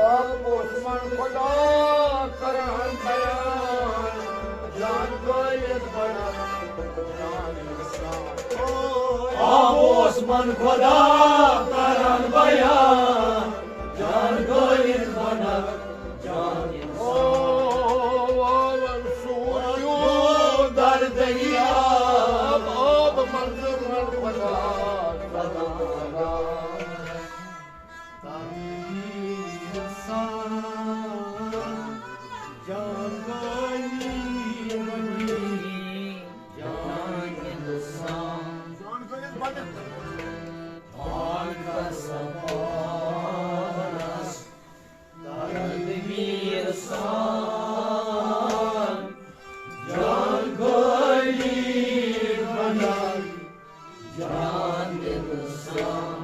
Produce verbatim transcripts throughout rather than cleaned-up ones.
آب اوس من خدا کران بیان، جان گٲلِتھ بنان جان انسان۔ آب اوس من خدا کران بیان، جان گٲلِتھ بنان جان انسان۔ او، او، سوٗر کیُتھ درد یاب، آب منظر من خدا کران بیان۔ انسان جان گٲلی بنی، جان انسان۔ جان گٲلِس بنہِ۔ پان کسا پانس تدبیر سان، جان گٲلی بنی، جان انسان۔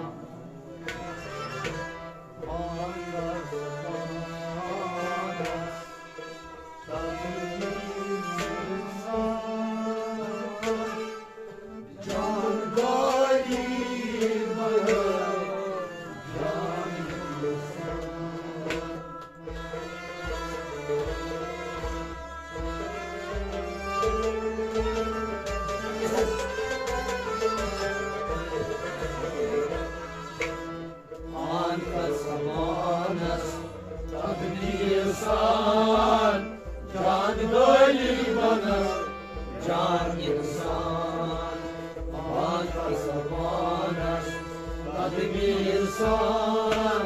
پان کس پانس تدبیر سان، جان گٲلی بنس جان انسان۔ پان کس پانس تدبیر سان۔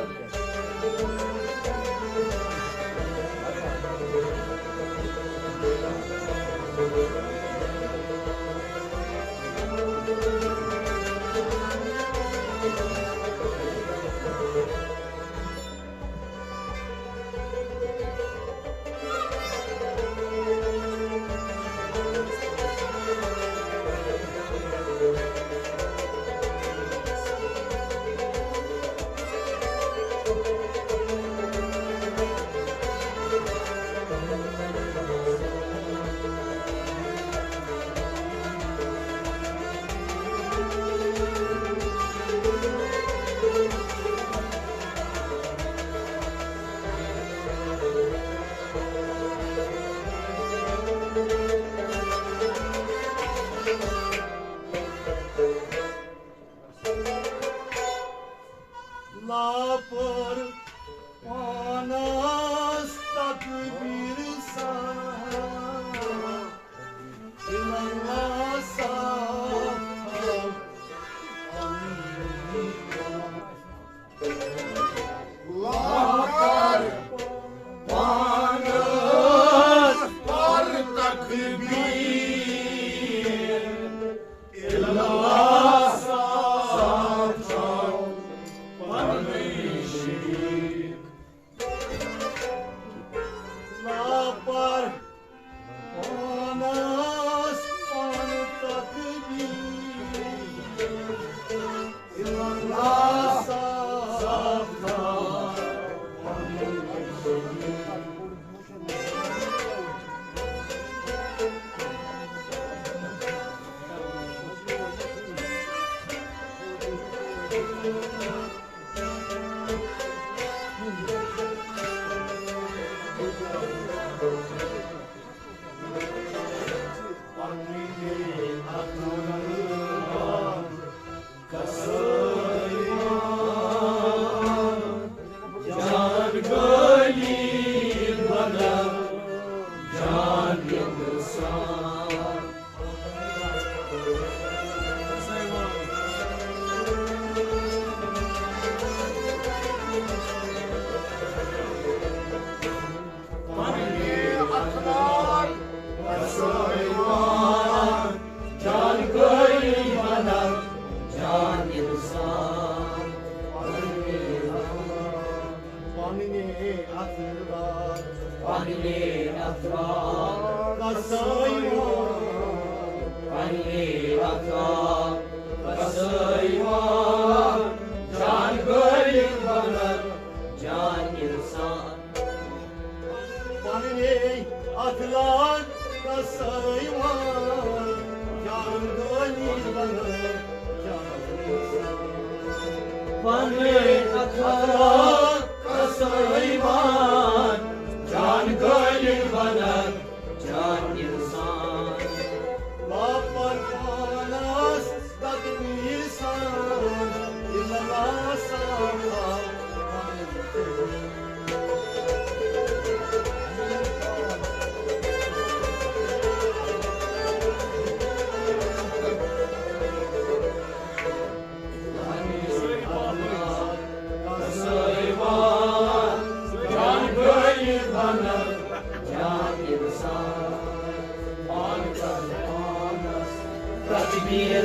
لاپر پانس تدبیر سان، الا اللہ صاف تھاو۔ لاپر پانس پر تدبیر، الا اللہ صاف تھاو پنٕنۍ شریٖک۔ لاپر پانس پان تدبیر، الا اللہ صاف تھاو پنٕنۍ شریٖک۔ جان گٲلی بناو جان انسان۔ پننہِ اخلاق پسٲیوان، جان گٲلی بناو جان انسان۔ پننہِ اخلاق، پننہِ اخلاق پسٲیوان، پننہِ اخلاق پسٲیوان، جان گٲلی بناو جان انسان۔ پننے اخلاق کسٲیوان، جان گٲلی بنٲو جان۔ پننے اخلاق کسٲیوان،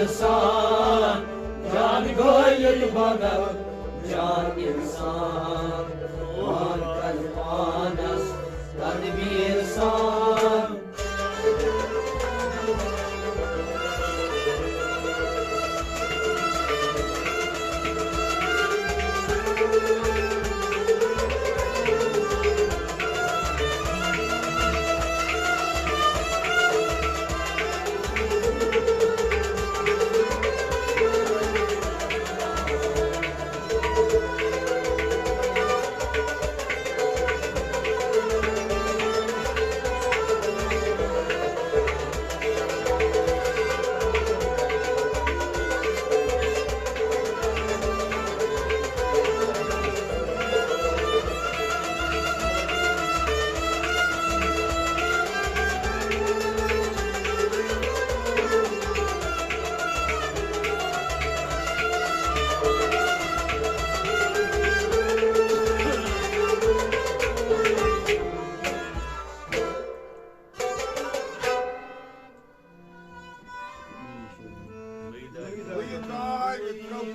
انسان، جان غٲیِب بنن، جان انسان، مان کر پانس تدبیر سان۔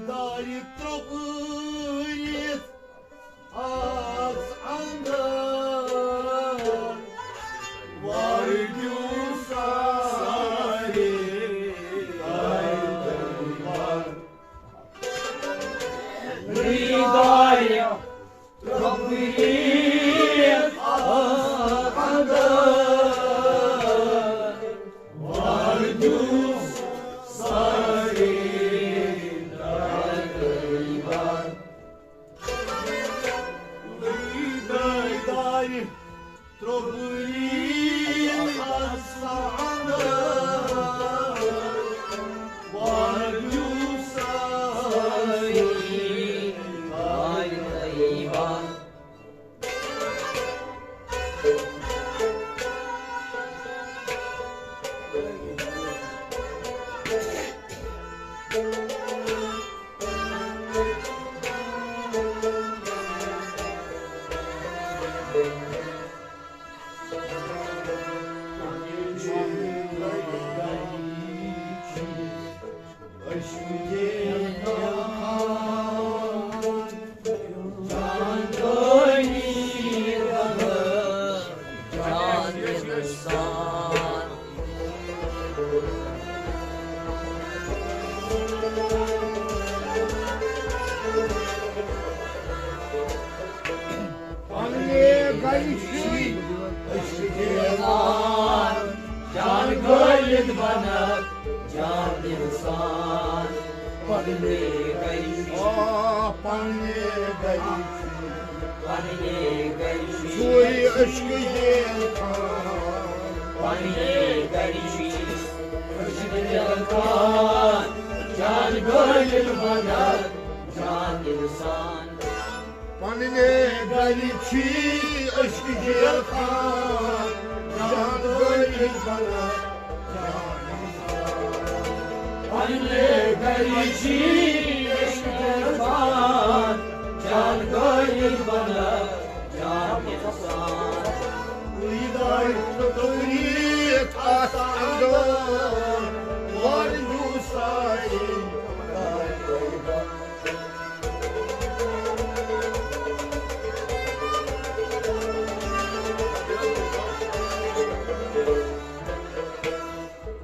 دارِ ترٛوومٕتۍ آس اندر، وارٕ دیُن سارے دارِ۔ دارِ ترٛوومٕتۍ آس اندر، وارٕ دیُن سارے دارِ۔ دارِ ترٛوومٕتۍ آس اندر، وارٕ دیُن سارے دارِ۔ پننہِ گرِ چھُے عشق دیوان، جان غٲیِب بنت جان انسان۔ پننہِ گرِ چھُے، آ، پننہِ گرِ چھُے، پننہِ گرِ چھُے عشق دیوان، پننہِ گرِ چھُے عشق دیوان، جان غٲیِب بنت جان انسان۔ پننہِ گرِ چھُے عشق دیوان، جان غٲیِب بنت جان انسان۔ پننہِ گرِ چھُے عشق دیوان، جان غٲیِب بنت جان انسان۔ دارِ ترٛوومٕتۍ آس اندر، وارٕ دیُن سارے دارِ۔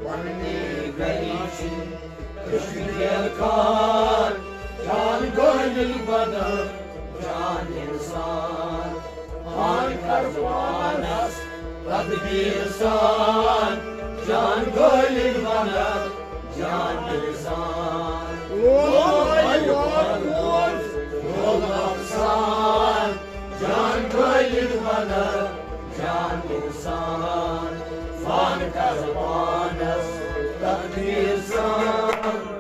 پننہِ گرِ چھُے عشق دیوان، جان غٲیِب بنت جان انسان۔ مان کر پانس تدبیر سان، جان غٲیِب بنت جان انسان۔ لول، لول، لول افسان، جان غٲیِب بنت جان انسان۔ مان کر پانس تدبیر سان۔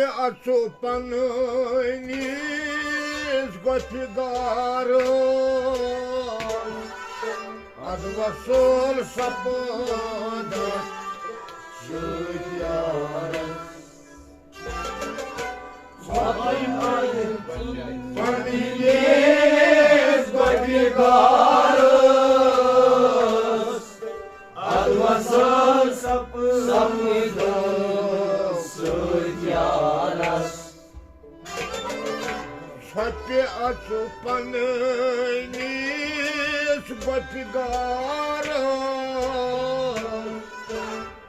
اَژٕ پنٛنِس گۄپھِ گارس، اَدٕ وصل سپدس سۭتۍ یارس۔ پننِس گۄپھِ گارس، اَدٕ وصل سپدس سۭتۍ یارس۔ سۄ تہِ اَژٕ پننِس گۄپھِ گارس،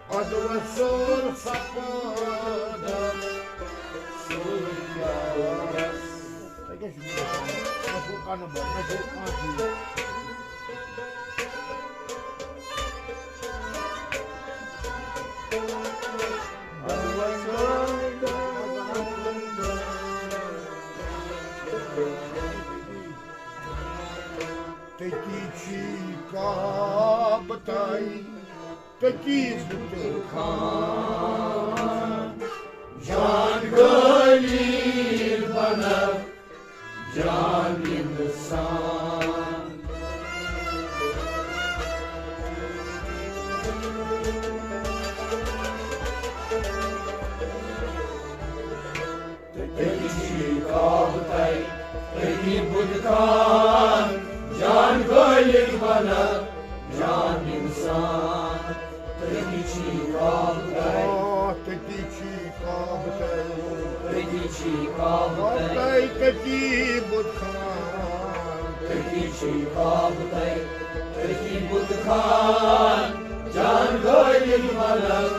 اَدٕ وصل سپدس سۭتۍ یارس۔ تۄہہِ کیٛاہ چھُ وُنہِ گژھان؟ مےٚ چھُ کَنہٕ بَر، مےٚ چھُ کانٛہہ چیٖز۔ تٔتی چھی کعبہٕ تَے، تٔتی بُتہٕ خان۔ جان غٲلِب بنکھ جان اِنسان۔ تٔتی چھی کعبہٕ تَے، تٔتی بُتہٕ خان، جان غٲلِب بنکھ جان اِنسان۔ تٔتی چھی کعبہٕ تَے۔ آ، تٔتی چھی کعبہٕ تَے۔ تٔتی چھی کعبہٕ تَے۔ کعبہٕ تَے، تٔتی بُتہٕ خان۔ تٔتی چھی کعبہٕ تَے۔ تٔتی بُتہٕ خان۔ جان غٲلِب بنکھ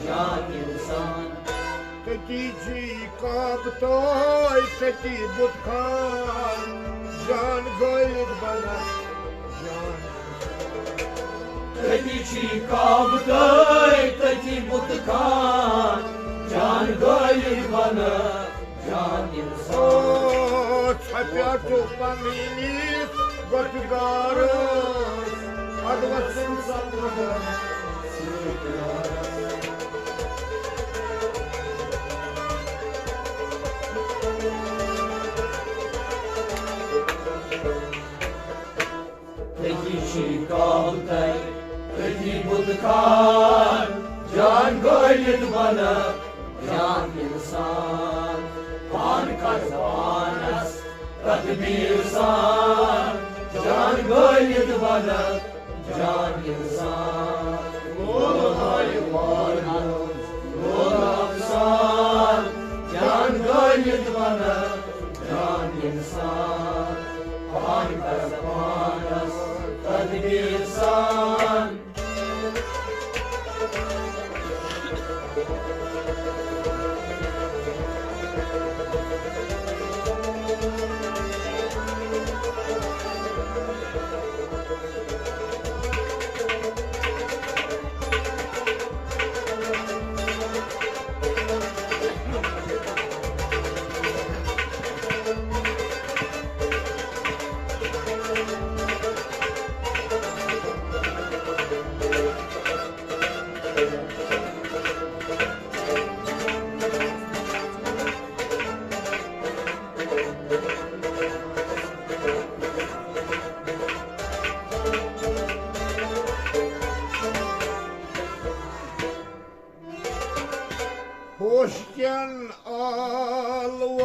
جان اِنسان۔ تٔتی چھی کعبہٕ تَے، تٔتی بُتہٕ خان۔ جان غٲلِب بنکھ جان۔ تٔتی چھی کعبہٕ تَے، تٔتی بُتہٕ خان۔ جان غٲلِب بنکھ جان اِنسان۔ ژھۄپہِ اَژٕ پننِس گۄپھِ گارس، اَدٕ وصل سپدس سۭتۍ یارس۔ تٔتی چھی کعبہٕ تَے، تٔتی بُتہٕ خان، جان غٲلِب بنکھ جان اِنسان۔ پان کر پانس تدبیر سان، جان غٲلِب بنکھ جان اِنسان۔ لولہٕ ہایہِ وارٕ منٛز لولہٕ افسان، جان غٲلِب بنکھ جان اِنسان۔ پان کر پانس تدبیر سان۔ ہوشکٮ۪ن آلوَن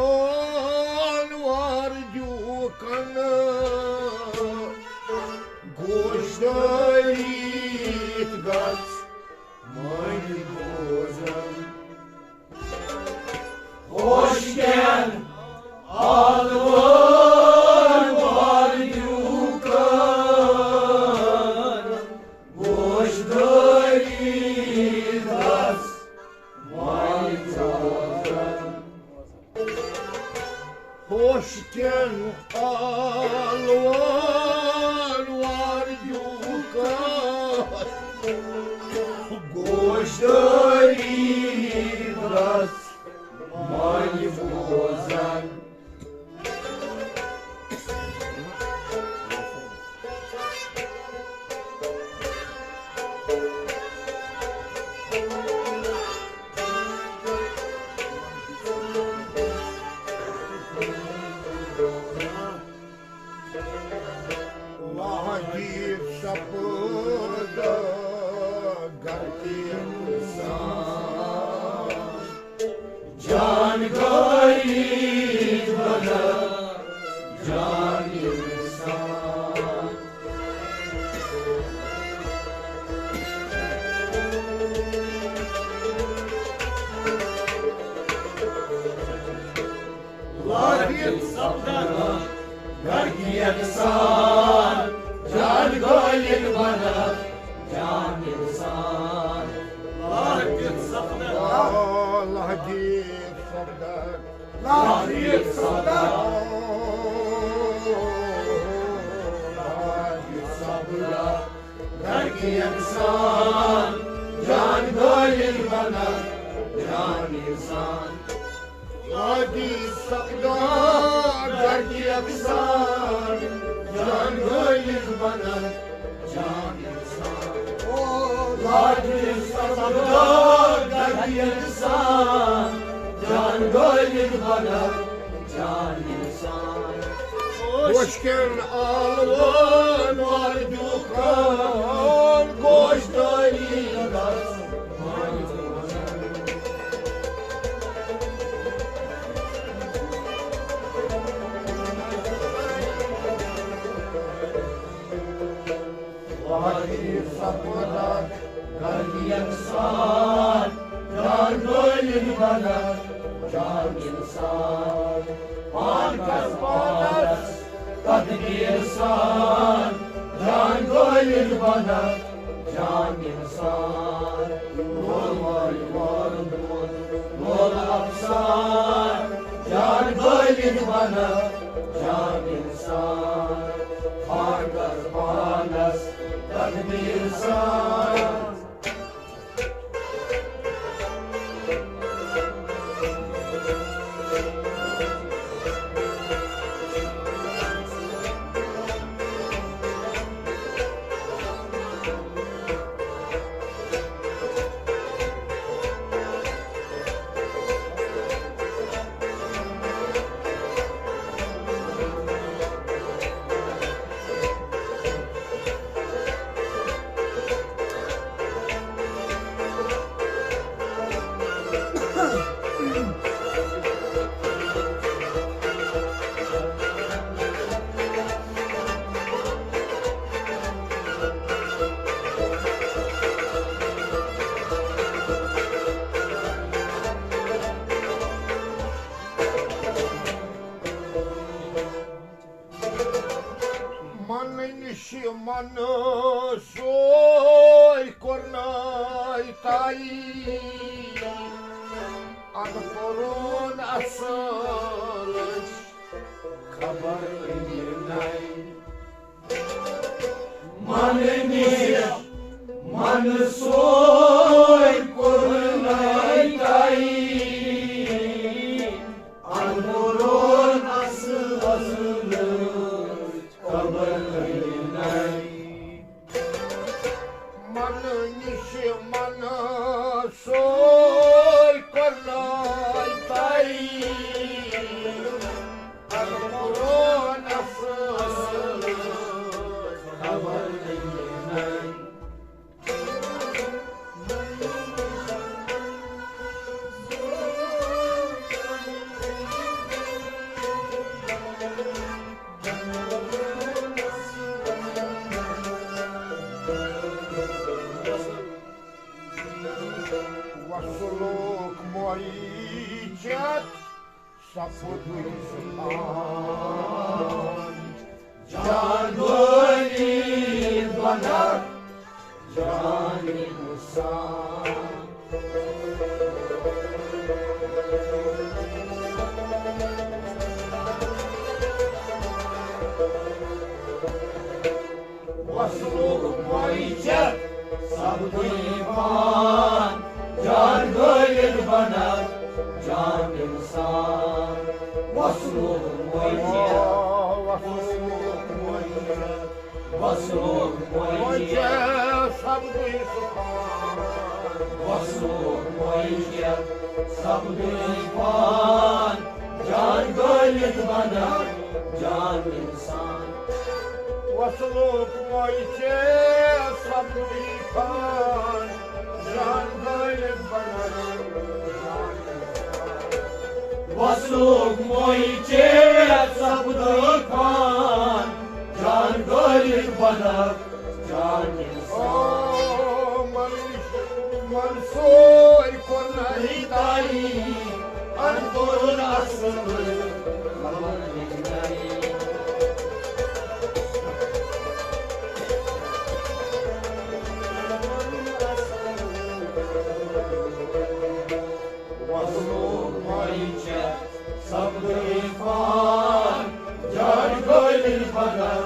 وار دیوٗکھن، گوش دٲرِتھ گژھ مٲنِتھ بوزن۔ ہوشکٮ۪ن آلوَن وار دیوٗکھن، گوش دٲرِتھ گژھ مٲنِتھ بوزن۔ تیر سپدہ گردِ انسان، جان غٲلب بنہ جان انسان۔ لاتیر سپدہ گردِ انسان، جان غٲلب بنہ جان انسان۔ لاتیر سپدہ، لاتیر سپدہ، لاتیر سپدہ، لاتیر سپدہ گردِ انسان، جان غٲلب بنہ جان انسان۔ لاتیر سپدہ گردِ انسان، جان غٲلب بنہ جان انسان۔ لاتیر سپدہ گردِ انسان، جان غٲلب بنہ جان انسان۔ ہوشکن آلوان وار دُکان، گوش دٲری گژھ۔ لاتیر سپدہ گردِ انسان، جان غٲلب بنہ جان انسان۔ پان کس پانس تدبیر سان، جان غٲلب بنہ جان انسان۔ لول وٲلۍ وول دود، لول افسان، جان غٲلب بنہ جان انسان۔ پان کس پانس تدبیر سان۔ من نِش من سوے کوٚرنَے طے، اَدٕ کوٚرُن اَصٕل خبر أمیٖنَے۔ من نِش من سوے کوٚرنَے طے، اَدٕ کوٚرُن اَصٕل خبر أمیٖنَے۔ من نِش من سوے کوٚرنَے طے، اَدٕ کوٚرُن اَصٕل خبر أمیٖنَے۔ وصلُک معجز سپُد سُلطان، جان وٲلی بنہ جان انسان۔ وصلُک معجز سپدی پان، جان غٲلب بنہ جان انسان۔ وصلُک معجز، وصلُک معجز، وصلُک معجز سپدی پان، وصلُک معجز سپدی پان، جان غٲلب بنہ جان انسان۔ وصلوک مویچے سبدی خان، جان غالب بنر۔ وصلوک مویچے سبدی خان، جان غالب بنر۔ جان انسان۔ او منش-، منصور کن ہدائی، اندر اصل خبر ہدائی۔ وصلوک مویچے سبدی خان، جان غالب بنر،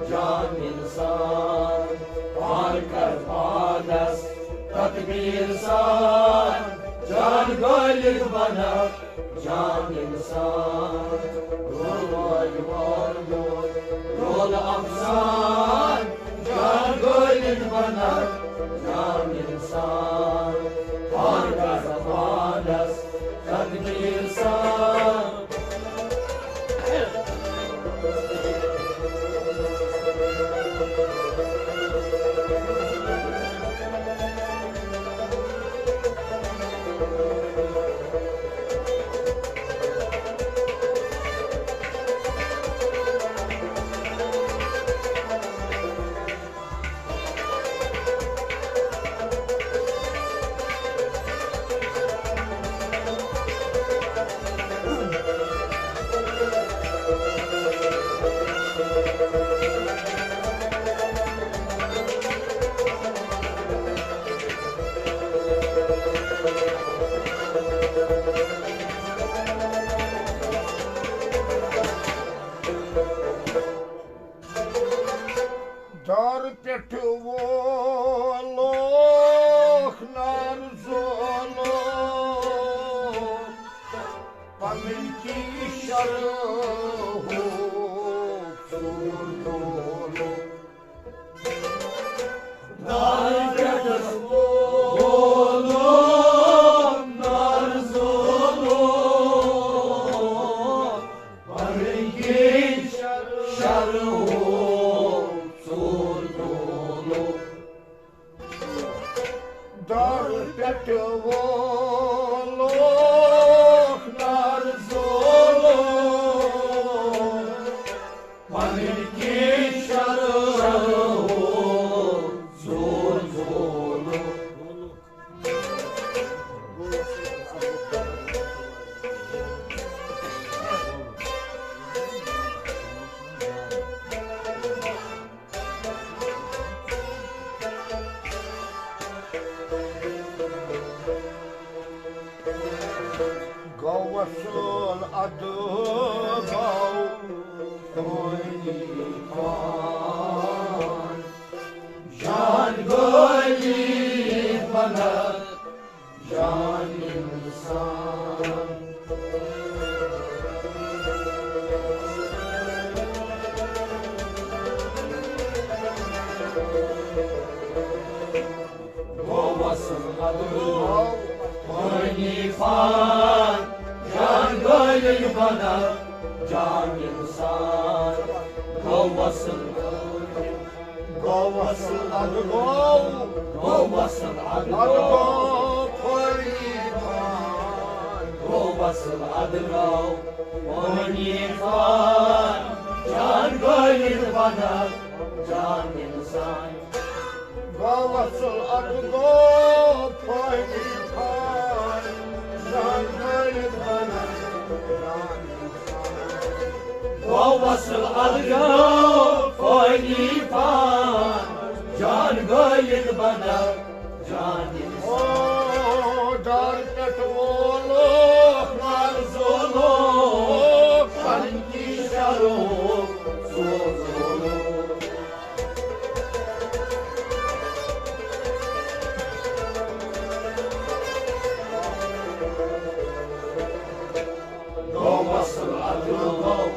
جان انسان۔ پان کر پانس تدبیر سان، جان غالب بنر، جان انسان۔ رول والوان رول افسان، جان غالب بنر، جان انسان۔ پان کر پانس تدبیر سان۔ دار پٮ۪ٹھ وولُکھ نار زولُکھ، پنٕنۍ کِنۍ شرحُک ژوٗر ڈولُکھ۔ دار پٮ۪ٹھ وولُکھ نار زولُکھ، پنٕنۍ کِنۍ شرحُک ژوٗر ڈولُکھ۔ دار پٮ۪ٹھ وولُکھ نار زولُکھ، پنٕنۍ کِنۍ شرحُک ژوٗر ڈولُکھ۔ گوٚو وصل ادٕ گوٚو طوفان۔ جان غالب بنر، جان انسان۔ گوٚو وصل ادٕ گوٚو فانی فان، جان غالب بنر، جان انسان۔ گوٚو وصل گوٚو وصل ادٕ گوٚو۔ گوٚو وصل ادٕ ادٕ گوٚو۔ گوٚو فانی فان۔ گوٚو وصل ادٕ گوٚو۔ فانی فان۔ جان غالب بنر۔ جان انسان۔ گوٚو وصل ادٕ گوٚو۔ فانی فان۔ جان غالب بنر۔ جان گوٚو وصل ادٕ گوٚو فانی فان، جان غالب بنر، جان انسان۔ او دار پٮ۪ٹھ وولُکھ نار زولُکھ، پنٕنۍ کِنۍ شرحُک ژوٗر ڈولُکھ۔ گوٚو وصل ادٕ گوٚو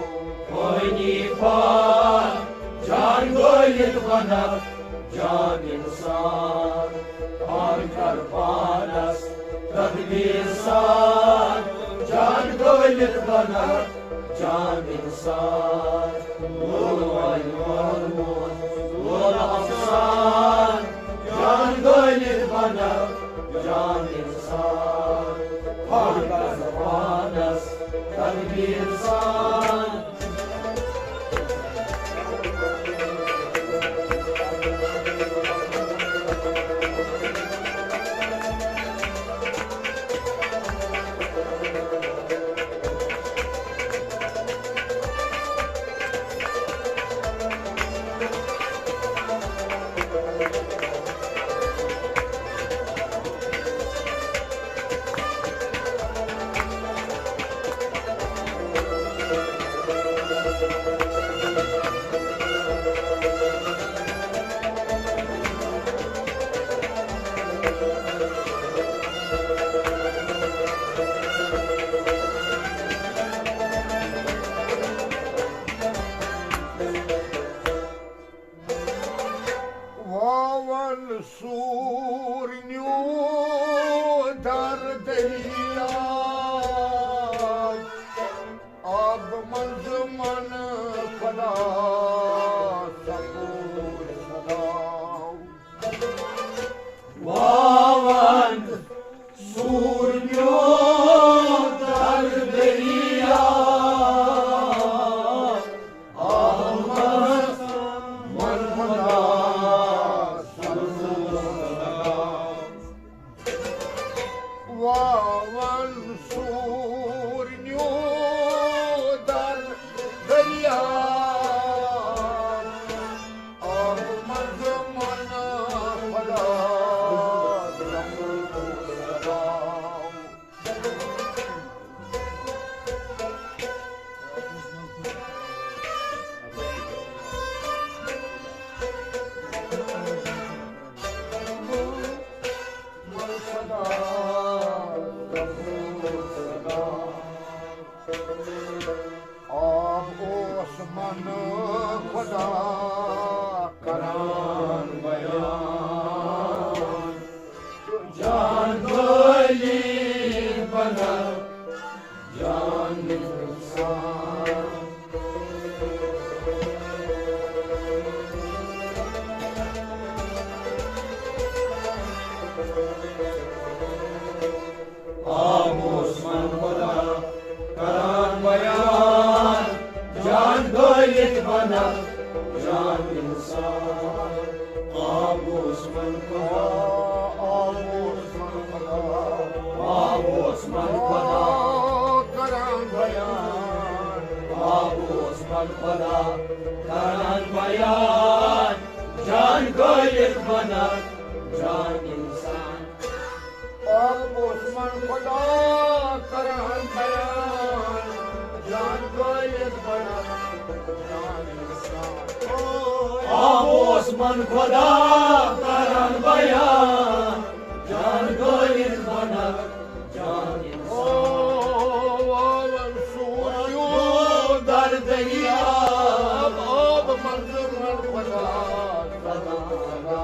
فانی فان، جان غالب بنر، جان انسان۔ پان کر پانس تدبیر سان، جان غالب بنر، جان انسان، لول والہِ ورموز، لول افسان، جان غٲلب بنک، جان انسان، پھل کر پانس تدبیر سان۔ واوَن سوٗر نیوٗ در دریا، آب منٛز من خدا سکوٗن خدا۔ واوَن سوٗر نیوٗ در دریا، آب منٛز من خدا سکوٗن خدا۔ واوَن سوٗر نیوٗ در دریا، آب منٛز من خدا سکوٗن خدا۔ آب اوس من خدا کران بیان، جان غٲلب بنک، جان انسان۔ آب اوس من خدا کران بیان، جان غٲلب بنک، جان انسان۔ آب اوس من خدا، آب اوس من خدا، آب اوس من خدا کران بیان، آب اوس من خدا کران بیان، جان غٲلب بنک، جان انسان۔ آب اوس من خدا کران بیان، جان غٲلب بنک، جان انسان۔ آب اوس من خدا کران بیان، جان غٲلب بنک، جان انسان۔ او، واوَن سوٗر نیوٗ در دریا، آب منٛز من خدا سکوٗن خدا۔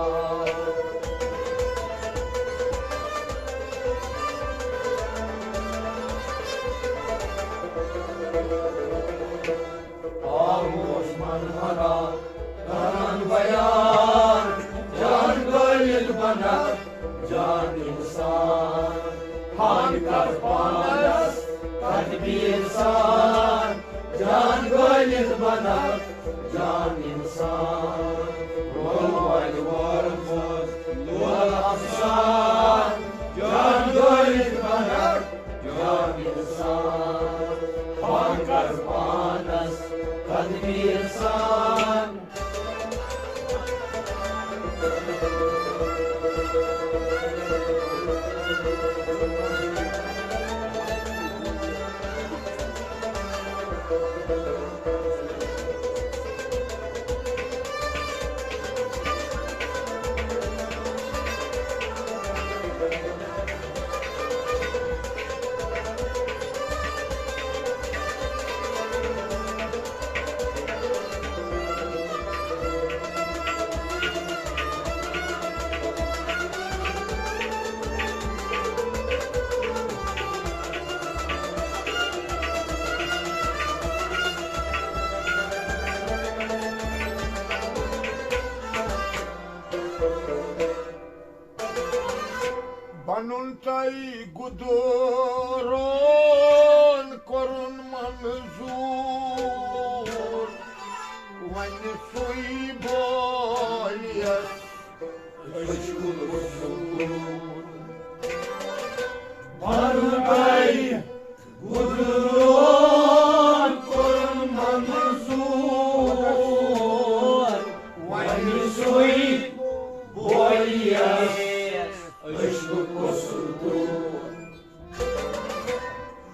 آب اوس من خدا کران بیان، جان غٲلب بنک، جان انسان۔ ہان کر پانس تدبیر سان، جان غٲلب بنک، جان انسان۔ لول والہِ ورموز، لول افسان، جان غٲلب بنک، جان انسان۔ ہان کر پانس تدبیر سان۔ تۄہہِ گُدورون کوٚرُن منظوٗر، وۄنۍ سُے بولیس عشقُک سکوٗن۔ پنُن تۄہہِ گُدورون کوٚرُن منظوٗر، وۄنۍ سُے بولیس عشقُک سکوٗن۔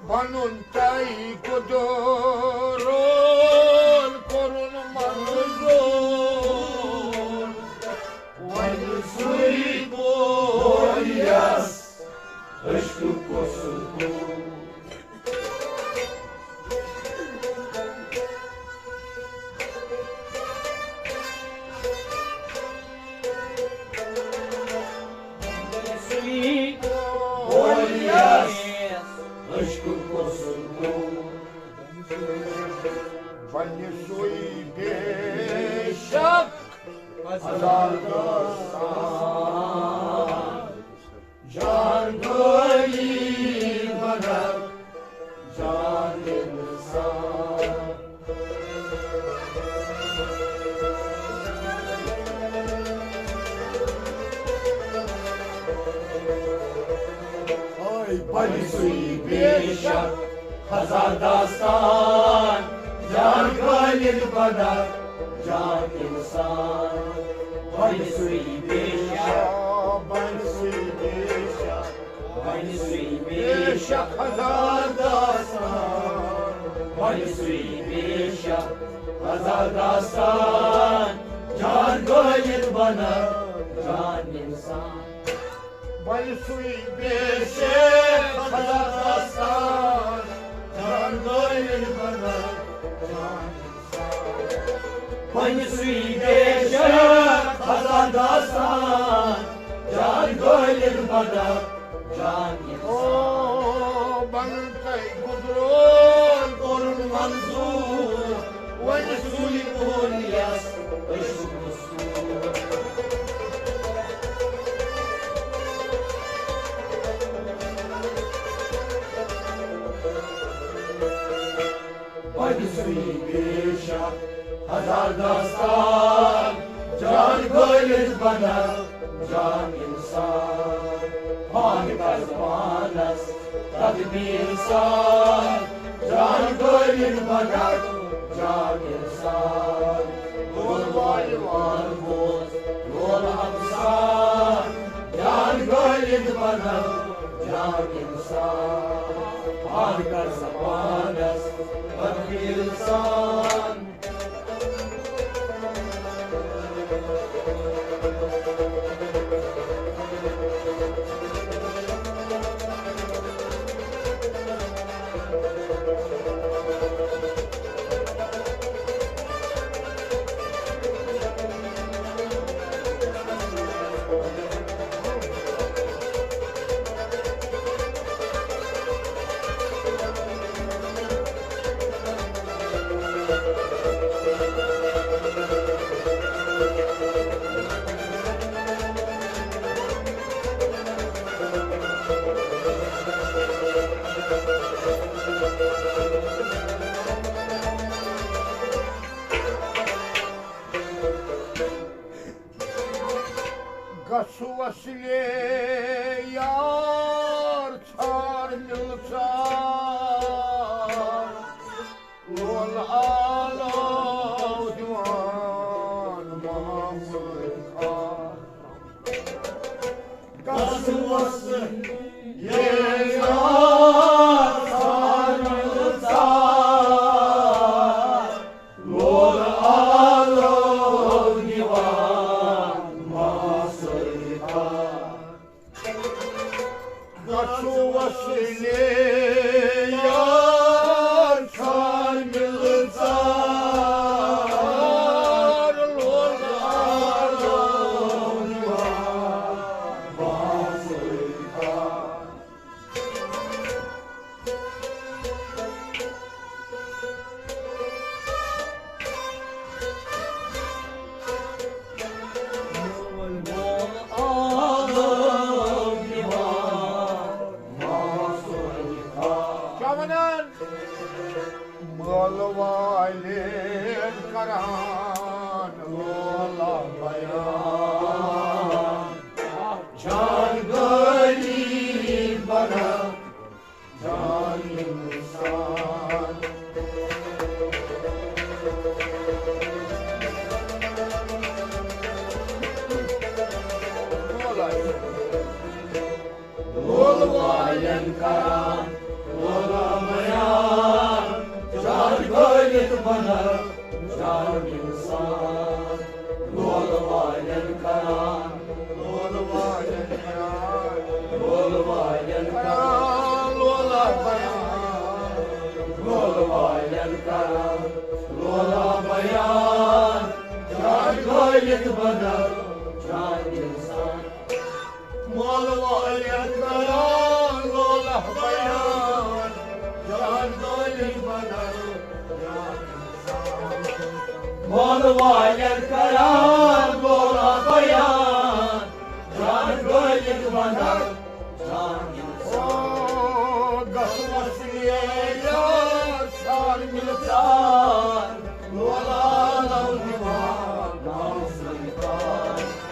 پنُن تۄہہِ گُدورون کوٚرُن منظوٗر، وۄنۍ سُے بولیس عشقُک سکوٗن۔ سُے بولیس عشقُک سکوٗن۔ بنہِ سُے بے شک ہزار داستان۔ جان گٲلی بنک جان انسان۔ ہاے بنہِ سُے بے شک ہزار داستان، جان گٲلی بنک جان انسان۔ بنہِ سُے بے شک، بنہِ سُے بے شک، بنہِ سُے بے شک ہزار داستان، بنہِ سُے بے شک ہزار داستان، جان گٲلی بنک جان انسان۔ بنہِ سُے بے شک ہزار داستان، جان گٲلی بنک جان انسان۔ بنہِ سُے بے شک ہزار داستان، جان گٲلی بنک جان انسان۔ او بنُن تۄہہِ گُدرون کوٚرُن منظوٗر، وۄنۍ سُے بولیس عشقُک سکوٗن۔ بنہِ سُے بے شک ہزار داستان، جان گٲلی بنک جان انسان۔ پان کر پانس تدبیر سان، جان گٲلی بنک جان انسان۔ رول والہِ وان بوز، رول ہمسان، جان گٲلی بنک جان انسان۔ پان کر پانس تدبیر سان۔ گژھٕ وصلے یار ژھار مِلہٕ ژار، لول آلو دِوان محمد خان۔ گژھٕ وصلے یار ژھار مِلہٕ ژار، لول آلو دِوان ماسہٕ خان۔ گژھٕ وصلے یار ژھار مِلہٕ ژار، لول آلو دِوان ماسہٕ خان۔ کران لولہ بیان، جان گٲلِتھ بنر جان انسان۔ لولہ والٮ۪ن کران، لولہ والٮ۪ن کران، لولہ والٮ۪ن کران، لولہ والٮ۪ن کران لولہ بیان، جان گٲلِتھ بنر جان انسان۔ مول والٮ۪ن کران لولہ بیان، جان گٲلِتھ بنر جان انسان۔ مول والٮ۪ن کران لولہ بیان، جان گٲلِتھ بنر جان انسان۔ او، گژھ وسیع یار، چھار مِلہٕ ژار، لولہ نو دیوان، نو سلطان۔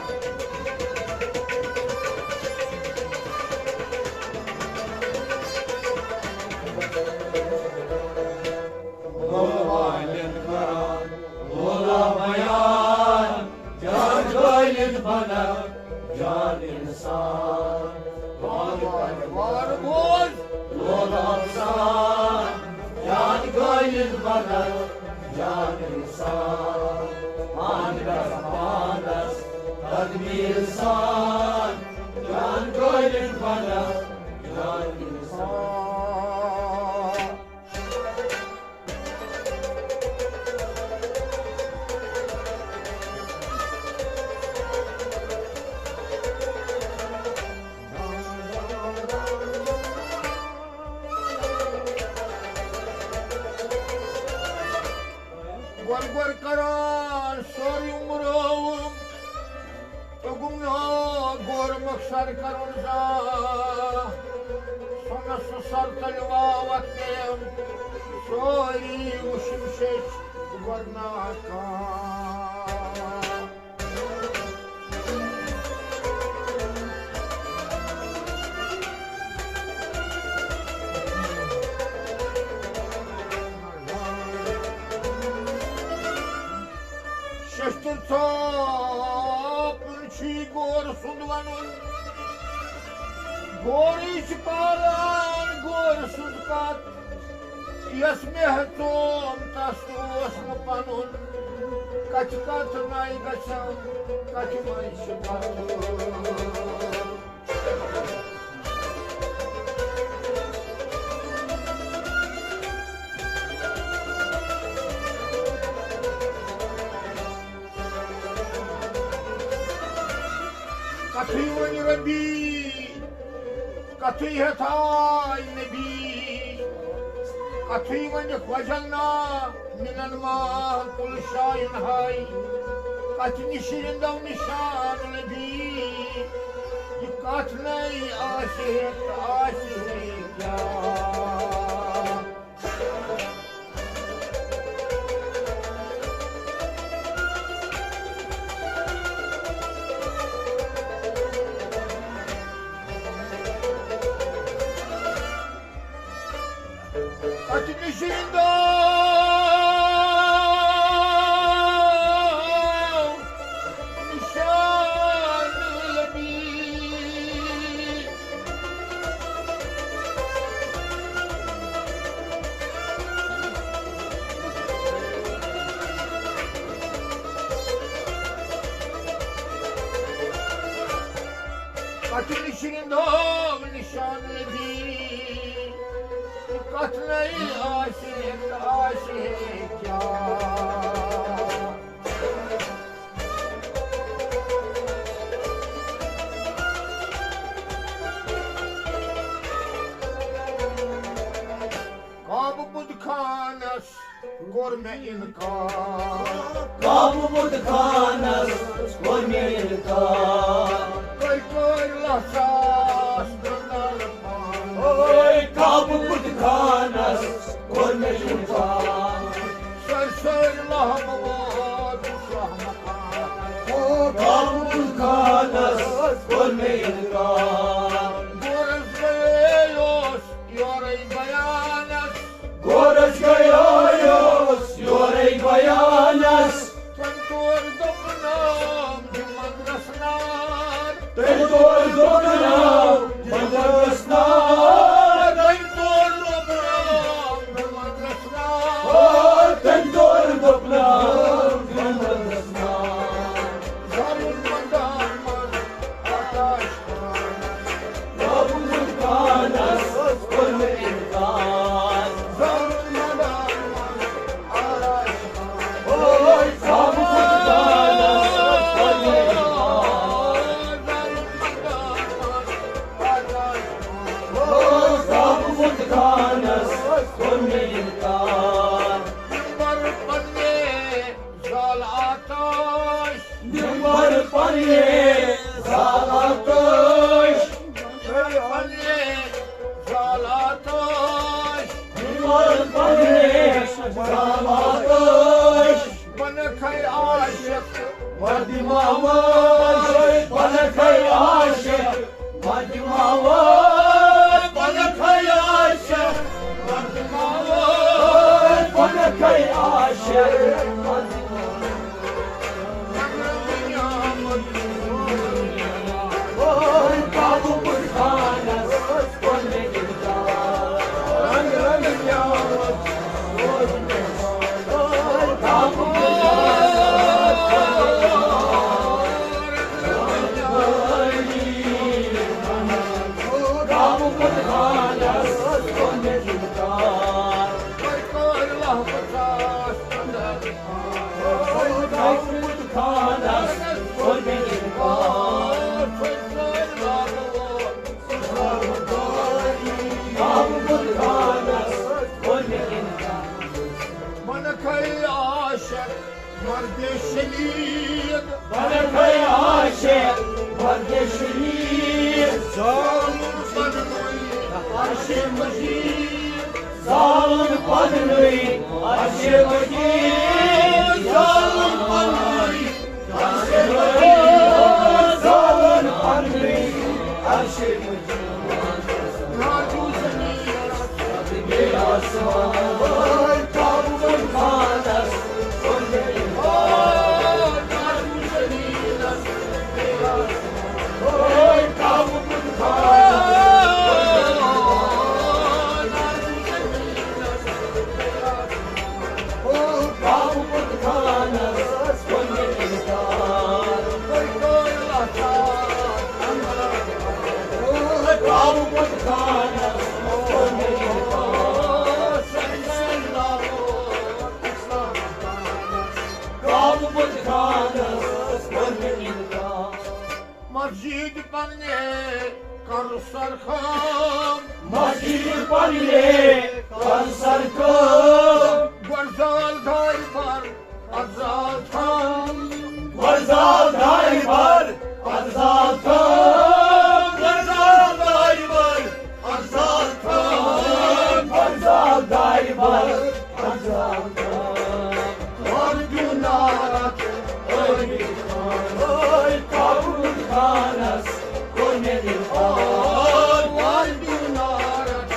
لولہ والٮ۪ن کران لولہ بیان، جان گٲلِتھ بنر جان انسان۔ وار بوز لولہ افسان، جان گٲلِتھ بنر جان انسان۔ پان گژھ پانس تدبیر سان، جان گٲلِتھ بنر جان انسان۔ گۄڈٕ گۄڈٕ کران سورُے عمرو، توٚگُم نہٕ غور مۄخصر کرُن زانٛہہ۔ سۄنس سُہ سر تلہِ واوتھ پیٚیَم، سورُے وُچھُم شیٚچھ گۄڈٕ ناکام۔ ششتٕر ژاپُن چھُ یہِ غور سُنٛد ونُن۔ غورٕے چھُ پالان غور سٕنٛز کتھ۔ یۄس مےٚ ہیژوم تس تہِ اوس نہٕ پنُن۔ کتھِ کتھ نَے گژھان، کتھِ منٛز چھِ کتھ۔ کتھٕے ونہِ ربی، کتھٕے ہیتھ آے نبی، کتھٕے ونہِ خۄجل نا منن ما کل شاین ہاے۔ کتھِ نِش رندو نشان نبی، یہِ کتھ نَے آسہِ ہے تہٕ آسہِ ہے کیٛاہ؟ کتہِ نِش رندو نشان نبی۔ کتہِ نِش رندو نشان نبی۔ کتھ نَے آسہِ تہٕ آسہِ ہے کیٛاہ؟ کعبہٕ بُت خانس کوٚر مےٚ انکار۔ کعبہٕ بُت خانس کوٚر مےٚ انکار۔ کٔرۍ کٔرۍ لچھ ساس دندل پان۔ اوے کعبہٕ بُت خانس کوٚر مےٚ انکار۔ سٲرۍ سٲرۍ لہب ووت شاہ مکان۔ او کعبہٕ بُت خانس کوٚر مےٚ انکار۔ گورس گٔیے اوس یورے بیانس۔ گورس گٔیے اوس یورے بیانس۔ تٔمۍ تور دوٚپ نام دِ مندرس نار۔ تٔمۍ تور دوٚپ نام دِ مندرس نار۔ دماوے پنکھے عاشق، دماوے پنکھے عاشق، دماوے پنکھے عاشق۔ بنکھے عاشق مرد شدید، بنکھے عاشق مرد شدید، ظالم پننُے عرش مجید، ظالم پننُے عرش مجید، ظالم پننُے عرش مجید، ظالم پننُے عرش مجید۔ مسجد پننے کر سرخم، مسجد پننے کر سرخم، گۄڈٕ زال دارِ بر، پتہٕ زال تھم۔ گۄڈٕ زال دارِ بر، پتہٕ زال تھم۔ گۄڈٕ زال دارِ بر، پتہٕ زال تھم۔ گۄڈٕ زال دارِ بر، پتہٕ زال تھم۔ گۄڈٕ دیُن نار اکھ ٲبی خان۔ ٲے کاوٕ خانس کوٚر مےٚ دِل پاک۔ گۄڈٕ دیُن نار اکھ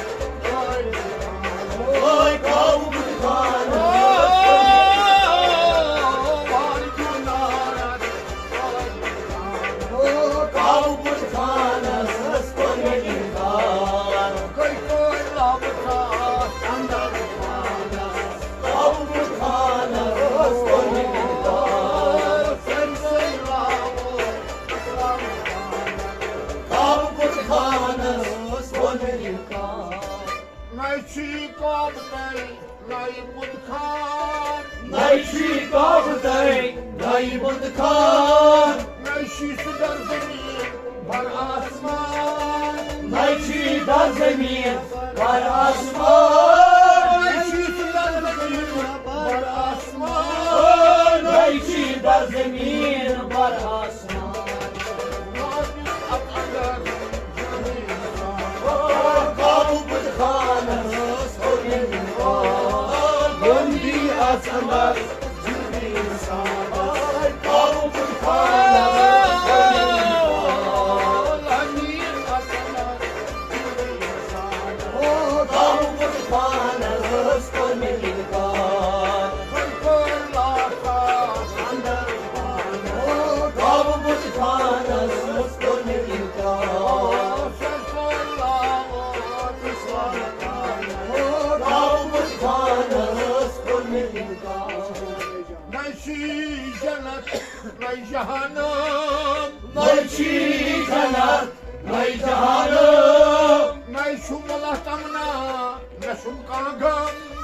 نَے چھُ یہِ کعبہٕ تَے، نَے بُت خان۔ نَے چھُ یہِ کعبہٕ تَے، نَے بُت خان۔ نَے چھُ یہِ سُہ در زٔمیٖن بر آسمان۔ نَے چھُ یہِ در زٔمیٖن بر آسمان۔ نَے چھُ یہِ سُہ در زٔمیٖن بر آسمان۔ نَے چھُ یہِ در زٔمیٖن بر آسمان۔ نَے چھُ یہِ جنت، نَے جہنم۔ نَے چھُ یہِ جنت، نَے جہنم۔ نَے چھُ مُلہ تمنا، نَے چھُم کانٛہہ غم۔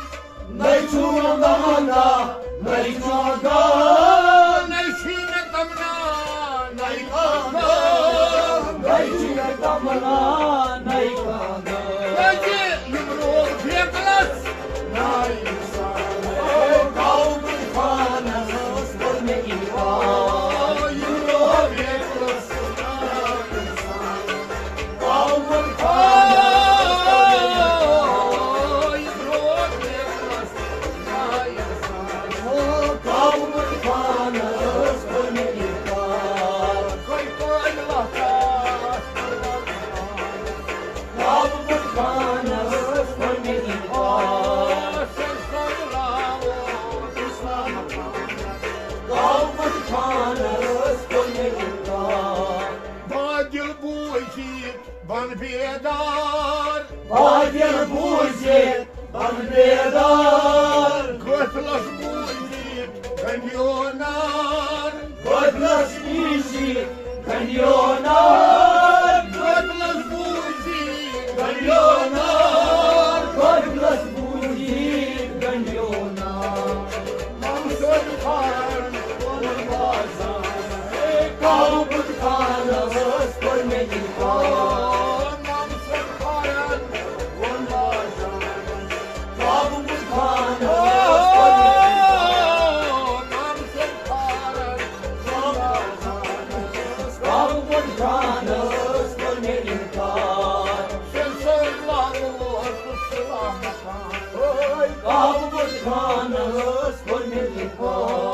نَے چھُم تمنا، نَے چھُم غم۔ نَے چھُے مےٚ تمنا، نَے کانٛہہ غم۔ نَے چھُے مےٚ تمنا، نَے کانٛہہ غم۔ کیٛازِ یِم روز بیکلس، نَے انسان۔ او کاوٕ خانس کوٚر مےٚ انکار۔ یِم روز بیکلس، نَے انسان۔ بیدار۔ بادل بوٗزِتھ بن بیدار۔ غٲفلس بوٗزِتھ گنڈیو نار۔ غٲفلس بوٗزِتھ گنڈیو نار۔ غٲفلس بوٗزِتھ گنڈیو نار۔ غٲفلس بوٗزِتھ گنڈیو نار۔ نمسن خان ووٚن بازان، کاوٕ بُت خانس کوٚر مےٚ انکار۔ نمسن خان ووٚن بازان، کاوٕ بُت خانس کوٚر مےٚ انکار۔ نمسن خان ووٚن بازان، کاوٕ بُت خانس کوٚر مےٚ انکار۔ سُہ سُہ لانہٕ اوس سُہ سُہ لانہٕ خان۔ کاوٕ بُت خانس کوٚر مےٚ انکار۔